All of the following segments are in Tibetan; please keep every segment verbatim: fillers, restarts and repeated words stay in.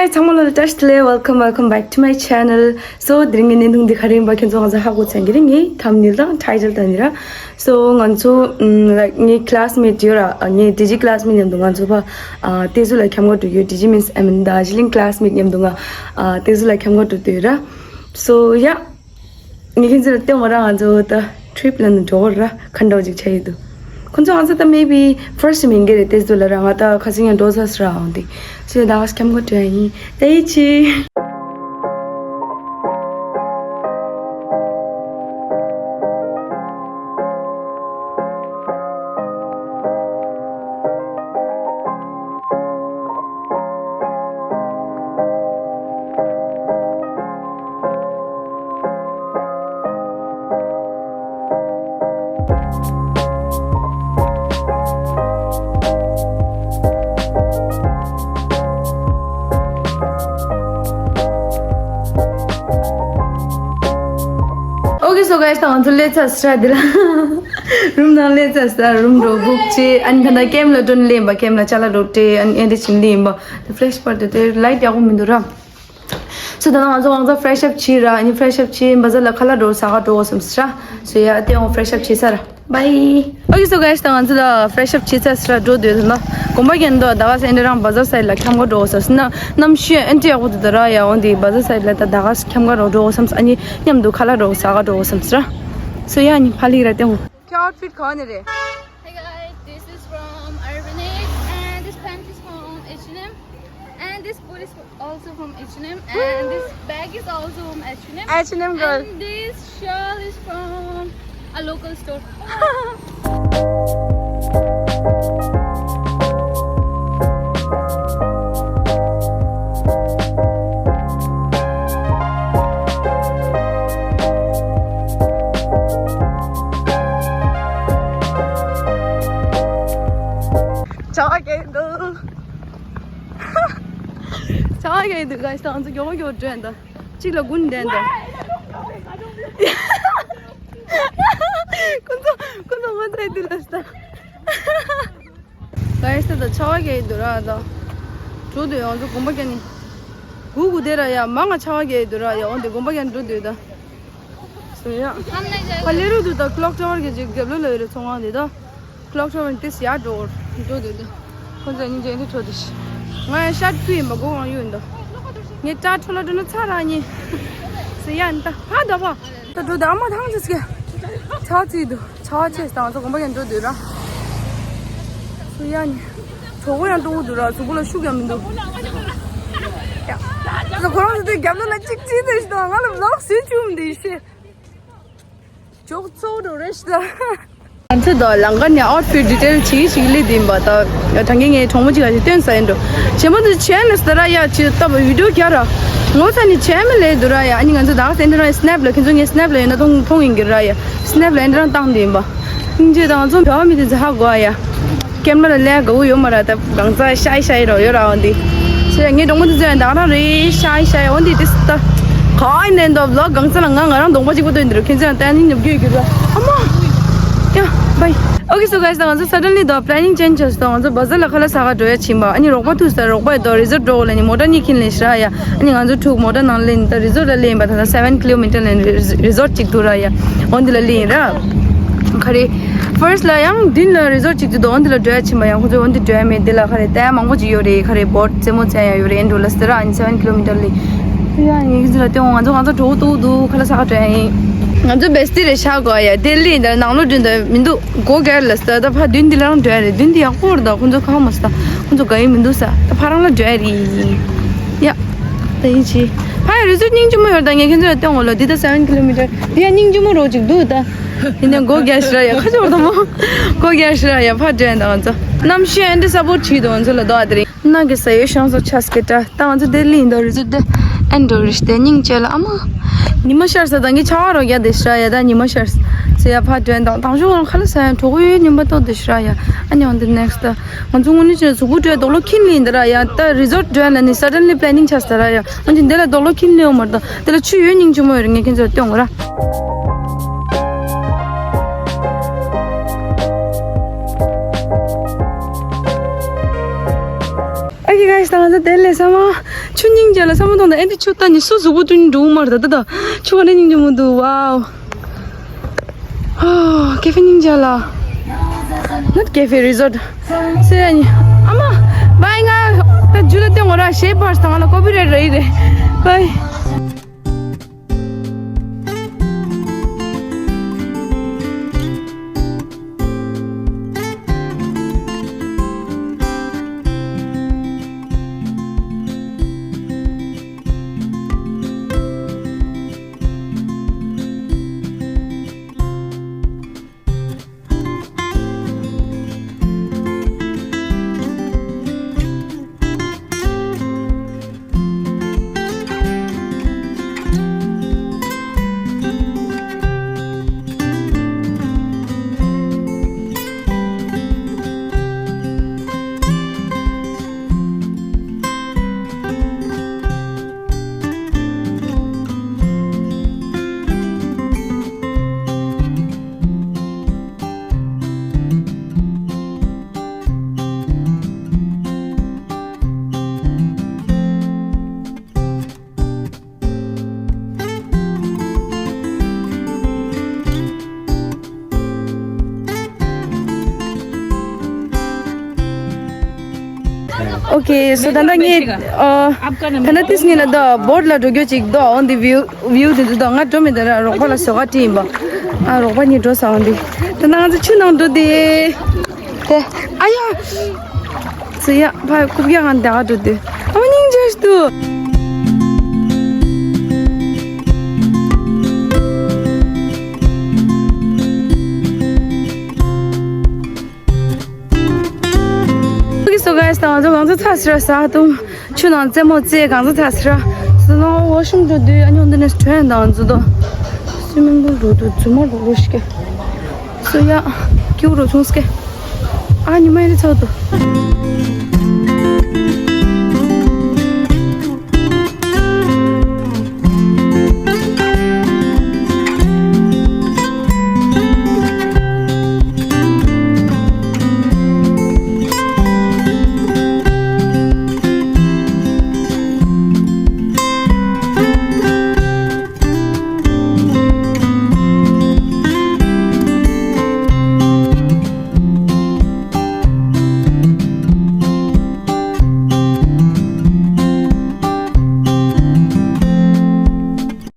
Hi, ཚང་མ་ལ་བཀྲ་ཤིས་བདེ་ལེགས། Welcome, welcome back to my channel. So དེ་རིང་གི་བརྙན་ཐུང་འདི་ག་རེ་ཡིན་པ་ཁྱེད་ཚོ་ང་ཚོ་ཧ་གོ་ཚར་གྱི་རེད། ངའི་thumbnail་དང་title་དང་འདི་ར། So ང་ཚོ་ཨམ་like ངའི་classmate་ཡོད་ར། ངའི་D G classmate་མཉམ་དུ་ང་ཚོ་ཕ་ཨ་ཏེ་ཟུ་ལ་འཁྱམ་ག་འགྲོ་ཡོད། D G means I mean Darjeeling classmate་མཉམ་དུ་ང་ཨ་ཏེ་ཟུ་ལ་འཁྱམ་ག་འགྲོ་འདོད་ཡོད་ར། So yeah. ངས་ཁྱེད་ཚོར་སྟོན་བ་ར། ང་ཚོ་ད་trip་ལ་ནི་འགྲོ་བ་ར་ཁ་འདྲ་ཅིག་ཆགས་ཡོད་འདུག་ཁོང་ཚོ་ང་ཚོ་ད་maybe first་time་ཡིན་གྱི་རེད། དེ་ཚོ་ལ་ར་ང་ད་ཁ་སང་ཡང་འགྲོ་ཚར་སོང་ར། འོང་དེ་ཚོ་ད་ཁ་སྐྱམ་གོ་བྲོས་ཡིན། ད་ཡིད་ཆེས། Okay, so guys, ད་ང་ཚོ་སླེབས་ཚར་སོང་ར། འདི་ལ་room་ནང་སླེབས་ཚར་སོང་ར། room་འགྲོ་book་བྱས། ཨ་ནི་ད་ལྟ་camp་ལ་འགྲོ་ནི་སླེབས་པ། camp་ལ་ཅ་ལག་འགྲོ་སྤྲད། ཨ་ནི་ཨེ་འདྲ་བྱེད་ནི་ཡིན་པ། དེ་flash་པར་དེ་དེ་light་ཡག་པོ་མི་འདུག་ར། So ད་ང་ཚོ་ང་ཚོ་fresh up་བྱས་ར། ཨ་ནི་fresh up་བྱས་བ་ཛར་ལ་ཁ་ལག་འགྲོ་ཟ་ག་འགྲོ་བསམ་སོང་ར། So yeah, དེ་ཡང་fresh up་བྱས་ཚར་ར། Bye. Okay, so guys, ད་ང་ཚོ་ད་fresh up་བྱས་ཚར་སོང་ར། འགྲོ་འདོད་འདུག་ན། དགོན་པ་གན་དུ་ད་ག་སེ་འདྲ་རང་བ་ཛར་side་ལ་འཁྱམ་ག་འགྲོ་བསམ་སོང་ན། གནམ་གཤིས་ཨེ་འདྲ་ཡག་པོ་འདུག་ད་ར། ཡ་འོང་དེ་བ་ཛར་side་ལ་ད་ད་ག་སེ་འཁྱམ་ག་འགྲོ་འགྲོ་བསམ་སོང་། ཨ་ནི་མཉམ་དུ་ཁ་ལག་འགྲོ་ཟ་ག་འགྲོ་བསམ་སོང་ར། So yeah, ཨ་ནི་ཕ་ལི་ར་སྟེང་། ཁྱོད་outfit་ག་ནས་རེད། Hey guys, this is from Urban Egg and this pant is from H and M and this boot is also from H and M and this bag is also from H and M. H and M girl. And this shawl is from a local store. ཆ་ག་འདུག་ཆ་ག་འདུག guys། ད་ང་ཚོ་མགྱོགས་མགྱོགས་འགྲོ་ཡིན་ད། གཅིག་ལ་དགུན་བསྡད་འདུག་ཁོ་ཚོ་ཁོ་ཚོ་ང་ཚོའི་དུས་ལ་ལྟ། guys། ད་ཆ་ག་འདུག་ར། ད་འགྲོ་འདོད་ཡོད། ང་ཚོ་དགོན་པ་གན་ནས་སྒུག་སྒུག་བསྡད་ར་ཡ། མ་ང་ཆ་ག་འདུག་ར་ཡ། འོང་དེ་དགོན་པ་གན་འགྲོ་འདོད་ད། སོ་ཡ། ཁ་ལེ་རུ་འདུག་ད་clock tower་གི་ཅིག་རྒྱབ་ལོགས་ལ་ཡོད་རེད། ཚོང་ཁང་དེ་ད། clock tower་དེ་སི་ཡར་འགྲོ་འགྲོ་འདོད་ད། ཁོ་ཚོ་གཉིས་ཀྱི་འདི་འཕྲོ་དེ་ཤི། ང་ཡང་ཤར་ཕུ་ཡིན་པ་གོ་གང་ཡོད་འདུག་ངས་ཏྲ་འཕྲོ་ལ་འགྲོ་ན་ཚ་ར་ཉེ། སི་ཡ་ནི་ད་ཧ་ད་བ། ད་འགྲོ་ད་ཨ་མ་ཐང་ཅི་སྐད། ཚ་ཚིག་འདུག་ཚ་བ་ཆེ་སྟངས་ཚོ་གོམ་པ་ཡང་འགྲོ་འདོད་ར། སི་ཡ་ནི། གྲོགས་པོ་ཡང་སྟོང་པོ་འདུག་ར། གཟུགས་པོ་ལ་ཤུགས་ཡང་མི་འདུག་ཡ། ད་ཁོ་རང་ཚོ་དེ་རྒྱབ་ལོགས་ལ་གཅིག་གཅིག་དེ་ཤི་དང་ང་ལ་vlog་བཟོས་བཅུག་མི་འདུག་ཤི། ཇོག་ཚོགས་འགྲོ་རེ་ཤི་ད། ང་ཚོ་དང་ལམ་ཁ་ནས་outfit་detail་ཅིག་ཞིག་ལི་དིན་པ་ད། དྲང་གི་ངའི་གྲོགས་མོ་ཅིག་ལ་ཞིག་སྟོན་ས་ཡིན་འགྲོ། བྱེད་མ་ཐུབ་བྱས་ནས་ཟེར་ར་ཡ། ཅི་ལྟ་བུ་video་རྒྱག་ར། ངོ་ཚ་ནི་བྱས་མི་ལས་འདུག་ར་ཡ། ཨ་ནི་ང་ཚོ་ད་ག་སེ་འདྲ་ར་snap་ལ། ཁྱེད་ཚོ་ངའི་snap་ལ་ཡོད་ན་མཐོང་མཐོང་ཡིན་གྱི་ར་ཡ། snap་ལ་འདྲ་རང་བཏང་དིན་པ། སྙིང་རྗེ་དང་ཚོ་འབྲེལ་བ་མི་དེ་ཚོ་ཧ་གོ་ཡ། ཀེམ་ར་ལ་ལས་དགའ་བོ་ཡོད་མ་ར། ད་གང་ཚ་ཤའི་ཤའི་རོ་ཡོད་ར་འོང་དེ། ཚེ་ངའི་གྲོགས་མོ་དེ་ཚོ་ཡང་ད་རང་རེད་ཤའི་ཤའི་འོང་དེ། དེ་ད་ག་ཨིན་ནན་དོ་vlog་གང་ཚ་ལ་ང་ང་རང་གདོང་པ་གཅིག་པོ་སྟོན་དེ་རུ་ཁྱེད་ཚོ་ཡང་ད་ནི་ཉོབ་རྒྱུ་ཡོད་ར། ཨ་མ། ཡ། bye. Okay, so guys, ད་ང་ཚོ་suddenly་དོ་planning change་བྱས་སོང་། ང་ཚོ་བ་ཛར་ལ་ཁ་ལག་ཟ་ག་འགྲོ་ཡ་ཕྱིན་པ། ཨ་ནི་རོགས་པ་ཐུག་ས་རོགས་པ་ཡི་དོ་resort་འགྲོ་གོ་ལ་ནི་མོ་ཊ་གཉིས་ཁྱིན་ལེན་ཤི་ར་ཡ། ཨ་ནི་ང་ཚོ་ཕྲུག་མོ་ཊ་ནང་ལེན་ད་resort་ལ་ལེན་པ། ད་ད་seven kilometer་ལེན་resort་གཅིག་འདུག་ར་ཡ། འོ་འདི་ལ་ལེན་ར། ག་རེ། first་ལ་ཡང་མདུན་ལ་resort་གཅིག་འདུག་འོ་འདི་ལ་འགྲོ་ཡ་ཕྱིན་པ། ཡང་ཁོ་ཚོས་འོ་འདི་འགྲོ་ཡ་མེད། འདི་ལ་ག་རེ་ད་ཡ་མང་པོ་ཅིག་ཡོད་རེད། ག་རེ་boat་རྩེད་མོ་རྩེ་ཡ་ཡོད་རེད། འགྲོ་ལ་ཟེར་ར། ཨ་ནི་seven kilometer་ལེན། ཡ་ངས་ཁྱེད་ཚོ་ལ་སྟོན། ང་ཚོ་ང་ཚོ་གྲོགས་ཏོག་འདུག་ཁ་ལག་ཟ་ག་འགྲོ་ཡ་ཡིན། ང་ཚོ་bestie་རེད་ཤག་གོ་ཡ། དེ་ལེན་ད་ནང་ལོགས་འགྲོ་འདོད་མི་འདུག་སྒོ་རྒྱག་ལ་ཟེར། ད་ཕར་མདུན་འདི་ལ་རང་འགྲོ་ཡ་རེད། མདུན་འདི་ཡག་པོ་རེད། ད་ཁོང་ཚོ་ཁ་མ་ཟེར། ད་ཁོང་ཚོ་དགའ་ཡི་མི་འདུག་ཟེར། ད་ཕར་རང་ལ་འགྲོ་ཡ་རེད། ཡ། ད་ཡིན་ཅི། ཕ་ཡ་resort་སྙིང་རྗེ་མོ་ཡོད། ད་ངས་ཁྱེད་ཚོ་ལ་སྟོན་གོ་ལོ། འདི་ད་seven kilometer། འདི་ཡ་སྙིང་རྗེ་མོ་རོ་ཅིག་འདུག་ད། ཡིན་ནའི་སྒོ་རྒྱག་ཤི་ར་ཡ། ཁ་ཆོར་ད་མོ། སྒོ་རྒྱག་ཤི་ར་ཡ། ཕར་འགྲོ་ཡ་ད་ང་ཚོ། གནམ་གཤིས་ཨེ་འདྲ་support་བྱེད་འདུག་ང་ཚོ་ལ་དོ་ཨ་དེ་རིང་། ནག་གི་ས་ཡོད་ཤང་སོ་ཆ་སྐད་གྲགས། ད་ང་ཚོ་ལྡི་ལི་ཡིན་ད། resort་དེ་ཨེ་འགྲོ་རེད་དེ་སྙིང་རྗེ་ལ་ཨ་མ། ཉི་མ་ཤར་ས་ད་ངས་ཆར་པ་རོ་རྒྱག་བསྡད་ཤི་ར་ཡ། ད་ཉི་མ་ཤར་ས་ཡ། ཕར་འགྲོ་ཡ་ད། དང་ཤོག་ཁ་ལག་ཟ་ཡ་གྲོགས་པོ་ཡོད། ཉིན་པ་ཏོག་བསྡད་ཤི་ར་ཡ། ཨ་ནི་འོ་འདི་next་ད། ང་ཚོ་དངོས་གནས་བྱས་ན་གཟུགས་པོ་བཀྲུས་རྡོག་ལོ་ཁྱིམ་ལ་ཡིན་ད་ར་ཡ། ད་resort་འགྲོ་ཡ་ལ་ནི་suddenly planning་ཆགས་ས་ར་ཡ། ང་ཚོ་འདི་ལ་རྡོག་ལོ་ཁྱིམ་ལ་ཡོང་མ་རེད། ད་འདི་ལ་ཆུ་ཡོད་སྙིང་རྗེ་མོ་ཡོད་རེད། ངས་ཁྱེད་ཚོར་སྟོན་གོ་ར། Okay, guys. ས་ང་ཚོ་དེ་ལས་ས་མ་ཆུ་སྙིང་རྗེ་ལ་ས་མ་མཐོང་དང་ཨེ་འདི་ཆུ་ལྟ་ནི་སུ་གཟུགས་པོ་བསྟུན་འགྲོ་གི་མ་རེད་ད་ད་ད་ཆུ་ག་ནས་སྙིང་རྗེ་མོ་འདུག་ཝའོ། ཨོ། ཀེ་ཧྥེ་སྙིང་རྗེ་ལ། Not cafe, resort. སེ་ཨ་ནི། ཨ་མ། བའི་ང་ད་ཇུ་ལ་ཏེ་ངོ་ར་ཤེ་བར་སང་ལ་ཀོ་པི་རེ་རེ་རེ། བའི། Okay, so ད་ལྟ་ངས་ཨ་ད་ལྟ་ཏིས་ངས་ལ་ད་བོ་ཊི་ལ་འགྲོ་རྒྱུ་ཅིག་འདུག་འོན་ཏེ་བིའུ་བིའུ་དེ་ཚོ་ད་ང་འགྲོ་མེད་ད་ར་རོགས་པ་ལ་ཟོ་ག་ཁྲིད་ཡིན་པ། ཨ་རོགས་པ་གཉིས་འགྲོ་ས་འོན་ཏེ་ད་ང་ཚོ་ཆུ་ནང་འགྲོ་དེ། དེ་ཨ་ཡ། ཚུ་ཡ་ཕ་རྐུབ་ཀྱག་ང་འདའ་འགྲོ་དེ། ཨ་མ་སྙིང་རྗེ་ཞིག་འདུག Okay, so guys, ད་ང་ཚོ་ང་ཚོ་ཚ་ཟེར་ས་དུང་ཆུ་ནང་རྩེད་མོ་རྩེ་གང་ཚོ་ཚ་ཟེར་ས་ལོང་ཝོ་ཤུམ་འགྲོ་དུས་ཨ་ཉོ་འདི་ནས་ཐོན་དང་འཛུ་དོ་སུ་མིང་པུལ་འགྲོ་དུས་རྫུན་མ་འགྲོ་རོ་ཞིག་སོ་ཡ་ཀྱུ་རོ་ཆུང་སྐད་ཨ་ཉི་མ་ཡི་ཚོགས་དུ།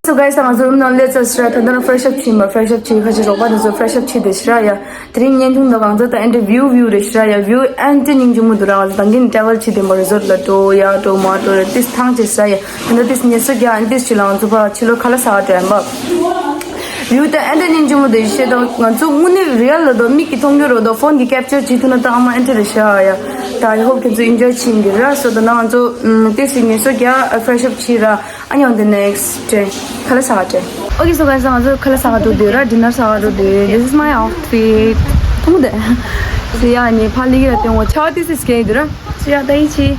So guys, ང་ཚོ་རུམ་ནང་སླེབས་ཚར་ཤག་ད་ལྟ་ན་ཕེ་རེ་ཤི་ཨབ་བྱས་ཡིན་པ། ཕེ་རེ་ཤི་ཨབ་བྱས་ཁ་ཅིག་རོགས་པ་དེ་ཚོ་ཕེ་རེ་ཤི་ཨབ་བྱས་བསྡད་ཤག་ཡ། དེ་རིང་བརྙན་ཐུང་དང་གང་ཚོད་ད་ཨེ་འདྲ་བིའུ་བིའུ་རེད་ཤག་ཡ། བིའུ་ཨེ་འདྲ་སྙིང་རྗེ་མོ་འདུག་ར། ང་ཚོ་ད་གིན་ཊེ་རེ་ཝལ་བྱས་བསྡད་པ་རི་ཟོཊ་ལ་འགྲོ་ཡ་འགྲོ་མ་འགྲོ་རེད། ཏིས་ཐང་ཆད་ཤག་ཡ། ད་ལྟ་ཏིས་ཉལ་ས་རྒྱག་ཨེ་ཏིས་ཅི་ལ་ང་ཚོ་ཕ་ཕྱི་ལོགས་ཁ་ལག་ཟ་ག་འགྲོ་ཡིན་པ། བིའུ་ད་ཨེ་འདྲ་སྙིང་རྗེ་མོ་འདུག་ཤེས་དང་ང་ཚོ་དངོས་གནས་རི་ཡལ་ལ་དོ་མིག་གིས་མཐོང་རྒྱུ་རོ་དོ་ཕོན་གྱིས་ཁེབ་ཅར་བྱས་ཐུབ་ན་ད་ཨ་མ་ཨེ་འདྲ་རེད་ཤག་ཡ། ད་I hope ཁྱེད་ཚོ་ཨེན་ཇོའི་བྱེད་ཡིན་གྱི་ར། སོ་ད་ནང་ང་ཚོ་ཏིས་ཉལ་ས་རྒྱག་ཕེ་རེ་ཤི་ཨབ་བྱས་ར། ཨ་ནི་on the next day ཁ་ལག་ཟ་ག་འགྲོ། Okay, so guys, ང་ཚོ་ཁ་ལག་ཟ་ག་འགྲོ་དུས་ར། ཌི་ནར་ཟ་ག་འགྲོ་དུས། This is my outfit. ཐུང་དེ། སི་ཡ་ནི་ཕ་ལི་གི་ར་སྟེང་འོ་ཆ་ཏིས་སི་སྐྱེ་དུས་ར། སི་ཡ་ད་ཡིན་ཆི།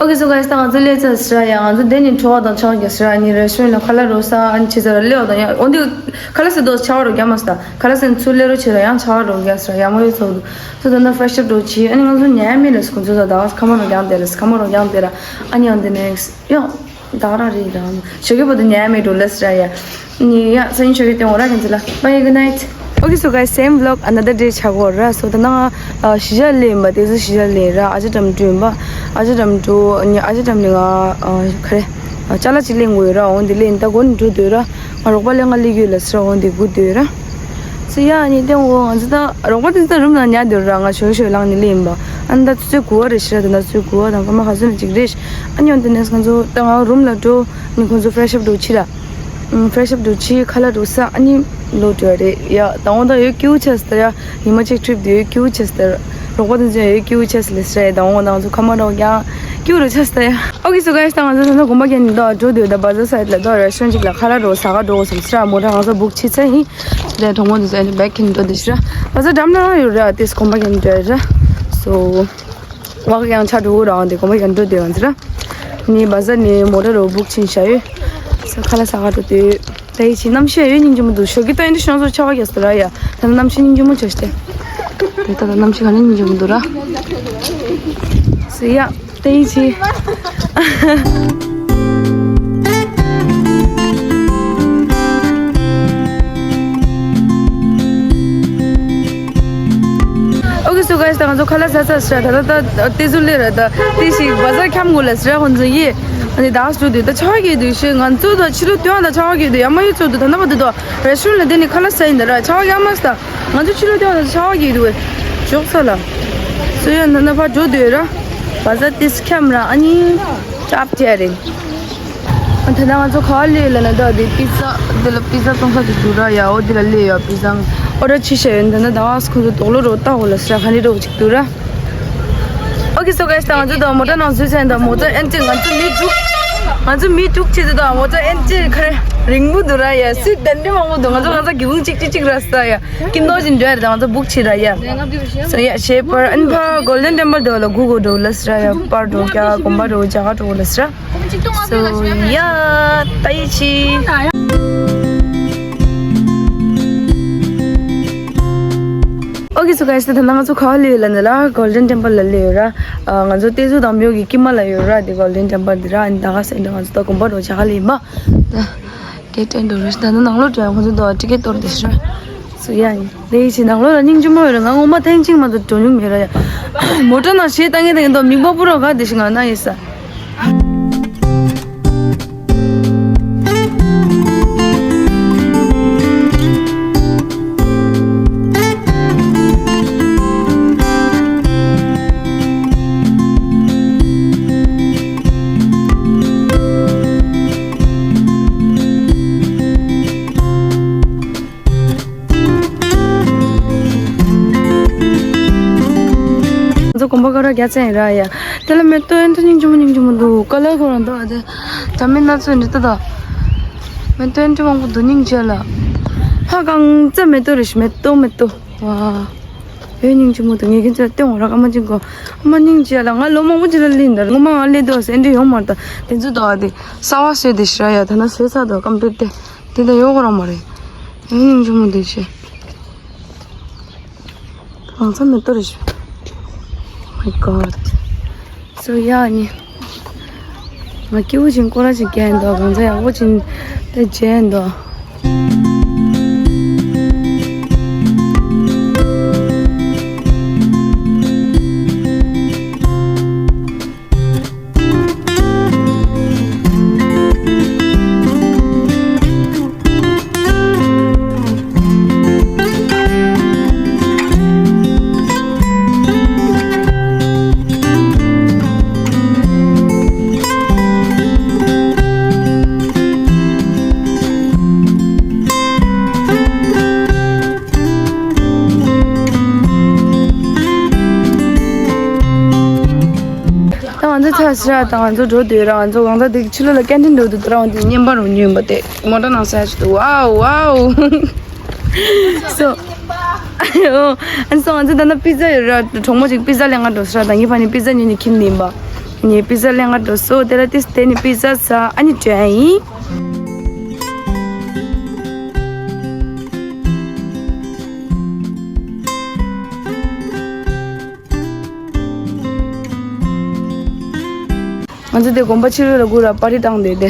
Okay, so guys, ད་ང་ཚོ་སླེབས་ཚར་ཟེར་ཡ། ང་ཚོ་དེ་ནས་བྲོ་བ་དང་ཆང་རྒྱག་ཟེར་ཡ། ནི་རེ་སི་ཊོ་རན་ཊི་ལ་ཁ་ལག་རོ་ཟ་ཨ་ནི་བྱེད་ཟེར་ལེའོ་དང་ཡ། འོན་ཏེ་ཁ་ལག་ཟ་དོ་ཆ་བ་རོ་རྒྱག་མ་ཟ། ཁ་ལག་ཟ་ཚུར་སླེབས་རོ་བྱེད་ལ་ཡང་ཆ་བ་རོ་རྒྱག་ཟེར་ཡ། ཡ་མོ་ཡོད་ཚོགས་འདུག་སོ་ད་ན་ཕེ་རེ་ཤི་ཨབ་འགྲོ་ཆི། ཨ་ནི་ང་ཚོ་ཉལ་མེད་ལ་སྐུ་ཚོ་ད་ད་ཁ་མ་རོ་རྒྱག་དེ་ལ་ཁ་མ་རོ་རྒྱག་དེ་ར། ཨ་ནི་on the next ཡ། ད་ར་རེད་ད། ཞོགས་ཀས་བར་དུ་ཉལ་མེད་འགྲོ་ལ་ཟེར་ཡ། ནི་ཡ་སང་ཉིན་ཞོགས་ཀས་སྟོན་འོ་ར་ཁྱེད་ཚོ་ལ། Bye, good night. Okay, so guys, same vlog, another day ཆགས་འགྲོ་ར། སོ་ད་ནང་ཨ་གཞིས་ཆགས་སླེབས་ཡིན་པ། དེ་ཚོ་གཞིས་ཆགས་སླེབས་ར། ཨ་ཅག་ཀྲམ་ཀྲུ་ཡིན་པ། ཨ་ཅག་འགྲམ་འགྲོ། ཨ་ནི་ཨ་ཅག་འགྲམ་ནས་ང་ཨ་ག་རེ་ཨ་ཅ་ལག་ཅིག་ལེན་དགོས་ཡོད་ར། འོ་འདི་ལེན་ད་སྒུག་ནས་འགྲོ་སྡོད་ར། ང་རོགས་པ་ལེན་ག་སླེབས་ཀྱི་ཡོད་ལབ་ཟེར་ར། འོ་འདི་སྒུག་སྡོད་ར། སི་ཡ་ཨ་ནི་ལྟོས་འོ་ང་ཚོ་ད་རོགས་པ་དེ་ཚོ་རུམ་ནང་ཉལ་སྡོད་ར། ང་ཞོལ་ཞོལ་ལངས་ནས་སླེབས་ཡིན་པ། ཨ་ནི་ད་ཆུ་ཚོད་དགུ་པ་རེད་ཤག་ར། ད་ཆུ་ཚོད་དགུ་པ་དང་སྐར་མ་ག་ཚོད་ནས་ཅིག་རེད། ཨ་ནི་འོ་འདི་ནས་ང་ཚོ་ད་ང་རུམ་ལ་འགྲོ། ཨ་ནི་ཁོང་ཚོ་ཕེ་རེ་ཤི་ཨབ་འགྲོ་ཕྱིན་ར། ཕེ་རེ་ཤི་ཨབ་འགྲོ་ཕྱིན་ཁ་ལག་འགྲོ་ཟ། ཨ་ནི་ལོག་འགྲོ་ཡ་རེད་ཡ། ད་འོ་ད་ཡོད་སྐྱིད་པོ་ཆགས་སོང་ད་ཡ། ཉི་མ་གཅིག་ཊི་རིབ་དེ་ཡོད་སྐྱིད་པོ་ཆགས་སོང་ད། རོགས་པ་དེ་ཚོ་ཡོད་སྐྱིད་པོ་ཆགས་སོང་ལབ་ཟེར་ཡ། ད་འོ་ང་ཚོ་ཁ་མ་འགྲོ་ཀྱང་སྐྱིད་པོ་རུ་ཆགས་སོང་ད་ཡ། ཨོ་ཁེ་སོ་གྷའེ་སི་ད་ང་ཚོ་ད་ལྟ་དགོན་པ་གན་ནས་འགྲོ་སྡོད་ད། བ་ཛར་སའིཌ་ལ་ད་རེ་སི་ཊོ་རན་ཊི་ཅིག་ལ་ཁ་ལག་འགྲོ་ཟ་ག་འགྲོ་དགོས་བསམ་ཟེར་ར། མོ་ཊ་ང་ཚོ་བུག་བྱས་ཚར་ཡིན། དེ་གྲོགས་མོ་དེ་ཚོ་ཨ་ནི་བེག་འཁྱེར་འགྲོ་བསྡད་ཤག་ར། བ་ཛར་འགྲམ་ན་ཡོད་ར། དེས་དགོན་པ་གན་འགྲོ་ཡ་ར། སོ། ཝག་ཡང་ཆ་འགྲོ་གི་ར། འོ་འདི་དགོན་པ་གན་འགྲོ་སྡོད་ཡོང་ཟེར་ར། ནི་བ་ཛར་ནས་མོ་ཊ་རོ་བུག་ཕྱིན་བཞག་ཡོད། ས་ཁ་ལག་ཟ་ག་འགྲོ་སྡོད། ད་ཡིད་ཆེས་གནམ་གཤིས་ཡོད་སྙིང་རྗེ་མོ་འདུག་ཞོགས་ཀྱི་ད་ཡིན་དུ་ཤོང་ཚོ་ཆར་པ་རྒྱག་སོང་ར་ཡ། ད་ནི་གནམ་གཤིས་སྙིང་རྗེ་མོ་ཆགས་ཤག་སྟེ། དེ་ད་ད་གནམ་གཤིས་ག་ནས་སྙིང་རྗེ་མོ་འདུག་ར། སོ་ཡ། ད་ཡིད་ཆེས། ཨོ་ཁེ་སོ་གྷའེ་སི་ད་ང་ཚོ་ཁ་ལག་ཟ་ཚར་ཤག་ར། ད་ད་ད་ཏེ་ཟུར་ལས་ར། ད་ཏེ་ཞིག་བ་ཛར་འཁྱམ་དགོས་ལབ་ཟེར་ར། ཁོང་ཚོ་ཡིས་ཨ་ནི་ད་འགྲོ་དུས་ད་ཆར་པ་རྒྱག་དུས་ཤེས། ང་ཚོ་ད་ཕྱི་ལོགས་སྟོན་ད་ཆར་པ་རྒྱག་དུས་ཡ་མ་ཡོད་ཚོད་དུ་ད་ན་པ་དུ་ད་རེ་སི་ཊོ་རན་ཊི་ལ་དེ་ནི་ཁ་ལག་ཟ་ཡིན་ད་ར། ཆར་པ་རྒྱག་མ་སྟ། ང་ཚོ་ཕྱི་ལོགས་སྟོན་ད་ཆར་པ་རྒྱག་དུས་ཞོགས་ས་ལ། སོ་ཡ་ན་ན་ཕར་འགྲོ་དུས་ར། བ་ཛར་ཏེ་སི་འཁྱམ་ར། ཨ་ནི་ཀྲབ་ཅེ་རེད། ད་ལྟ་ང་ཚོ་ག་པར་སླེབས་ཡོད་ལབ་ན་ད་འདི་པི་ཛ། འདི་ལ་པི་ཛ་བཙོང་ས་དེ་འདུག་ར་ཡ། འོ་འདི་ལ་སླེབས་ཡོད། པི་ཛ་ཨོ་ཌར་བྱས་བཞག་ཡོད། ད་ལྟ་ད་ང་ཚོ་ཁོང་ཚོ་དོགས་ལོ་རོ་ལྟ་འོ་ལ་ཟེར་ག་ནས་རོ་ཅིག་འདུག་ར། ཨོ་ཁེ་སོ་གྷའེ་སི་ད་ང་ཚོ་ད་མོ་ཊ་ནང་འཛུལ་ཚར་ཡིན། ད་མོ་ཊ་ཨེན་ཅི་ང་ཚོ་མི་དྲུག་ང་ཚོ་མི་དྲུག་བྱས་ཏེ་ད་མོ་ཊ་ཨེན་ཅི་ག་རེ་རིང་པོ་འདུག་ར་ཡ། སི་ཊི་དེ་འདྲ་མང་པོ་འདུག་ང་ཚོ་ང་ཚོ་སྒེའུ་ཁུང་གཅིག་གཅིག་གཅིག་ར་ས་ཡ། ཀིན་ཏོ་ཅིག་འགྲོ་ཡ་རེད། ད་ང་ཚོ་བུག་བྱས་ར་ཡ། སོ་ཡ་ཞེས་པར་ཨན་ཕ་གོལ་ཌན་ཊེམ་པལ་དེ་ལ་སྒུག་དགོས་འགྲོ་ལབ་ཟེར་ཡ། པར་འགྲོ་རྒྱ་དགོན་པ་འགྲོ་རྒྱ་གར་འགྲོ་ལབ་ཟེར། སོ་ཡ་ད་ཡིད་ཆེས། ཨོ་ཁེ་སོ་གྷའེ་སི་ད་ལྟ་ང་ཚོ་ག་པར་སླེབས་ཡོད་ལབ་ན་ལ་གོལ་ཌན་ཊེམ་པལ་ལ་སླེབས་ཡོད་ར། ང་ཚོ་ཏེ་ཟུར་དང་མིའོ་གི་དཀྱིལ་མ་ལ་ཡོད་ར། དེ་གོལ་ཌན་ཊེམ་པལ་དེ་ར། ཨ་ནི་ད་ག་སེ་འདྲ་ང་ཚོ་ད་དགོན་པ་འགྲོ་རྒྱ་གར་ལ་ཡིན་པ། ད་གེ་ཊི་ཨེན་ཌི་རེད། ད་ནི་ནང་ལོགས་འགྲོ་ཡ་ཁོང་ཚོ་ད་ཊི་ཀེ་ཊི་གཏོར་བསྡད་ཤག་ར། སོ་ཡ་ཡིན། ལས་ཡིན་ཞིག་ནང་ལོགས་ལ་སྙིང་རྗེ་མོ་ཡོད་རེད། ང་ངོ་མ་ཐེངས་གཅིག་མ་གཏོགས་འགྲོ་མྱོང་མེད་ར་ཡ། མོ་ཊ་ནང་གཞས་བཏང་མཁན་དེ་ཡིན་དོ་མིག་པགས་པུ་ར་ག་དེ་ཞིག་ང་ན་ཡིན་ས། ང་ཚོ་དགོན་པ་ཁ་ར་རྒྱ་ཚ་ཡིན་ར་ཡ། དེ་ལ་མེ་ཏོག་ཨེ་འདྲ་སྙིང་རྗེ་མོ་སྙིང་རྗེ་མོ་འདུག་ཀ་ལར་ཁོ་རང་འདུག་ཨ་དེ་ད་མི་སྣ་ཚོ་འདི་ལྟ་ད། མེ་ཏོག་ཨེ་འདྲ་མང་པོ་འདུག་སྙིང་རྗེ་ལ། ཧ་གང་ཙ་མེ་ཏོག་རེད་ཤི། མེ་ཏོག་མེ་ཏོག་ཝ། ཨེ་སྙིང་རྗེ་མོ་འདུག་ངས་ཁྱེད་ཚོ་སྟོན་འོང་ར། ཀ་མ་ཅིག་གོ་ཨ་མ་སྙིང་རྗེ་ལ། ང་ལོ་མང་པོ་ཅིག་ལ་སླེབས་འདུག་ངོ་མ་ང་སླེབས་འདུག་ཨེ་འདྲ་ཡོང་མ་རེད་ད། དེ་ཚོ་འདུག་ཨ་དེ་གསར་པ་བཟོས་དེ་ཤི་ར་ཡ། ད་ན་བཟོས་ཚར་འདུག་ཀམ་པི་ལི་ཊི་དེ། དེ་ད་ཡོད་ཁོ་རང་མ་རེད། ཨེ་སྙིང་རྗེ་མོ་འདུག་ཤི། གང་ཚ་མེ་ཏོག་རེད་ཤི། Oh my god. སོ་ཡ་ནི། ང་སྐྱིད་པོ་ཅིག་སྐོར་ར་ཅིག་རྒྱག་འདུག་གང་ཚ་ཡག་པོ་ཅིག་དེ་མཇལ་འདུག་ད་ང་ཚོ་ཚར་ཤག་ར། ད་ང་ཚོ་འགྲོ་འདོད་ར། ང་ཚོ་གང་ལྟར་དེ་ཕྱི་ལོགས་ལ་ཀན་ཊིན་འགྲོ་འདོད་ར། འོ་དེ་བརྙན་པར་འོང་རྒྱུ་ཡིན་པ་དེ། མོ་ཊ་ནང་ཟ་ཡ་ཅིག་འདུག་ཝའོ་ཝའོ། སོ། ཨོ། ཨ་ནི་སོ་ང་ཚོ་ད་ལྟ་པི་ཛ་ཡོད་ར། གྲོགས་མོ་ཅིག་པི་ཛ་ལེན་ག་འགྲོ་ཤག་ར། ད་ངའི་ཕ་ནི་པི་ཛ་ཉོས་ནས་ཁྱེར་ནས་ཡིན་པ། ངས་པི་ཛ་ལེན་ག་འགྲོ་སོང་། དེ་ལ་ཏིས་དེ་ནས་པི་ཛ་ཟ། ཨ་ནི་འགྲོ་ཡ་ཡིན། ང་ཚོ་དེ་དགོན་པ་ཕྱི་རོལ་ལ་སྒུག་ར། པར་ཊི་བཏང་བསྡད་དེ།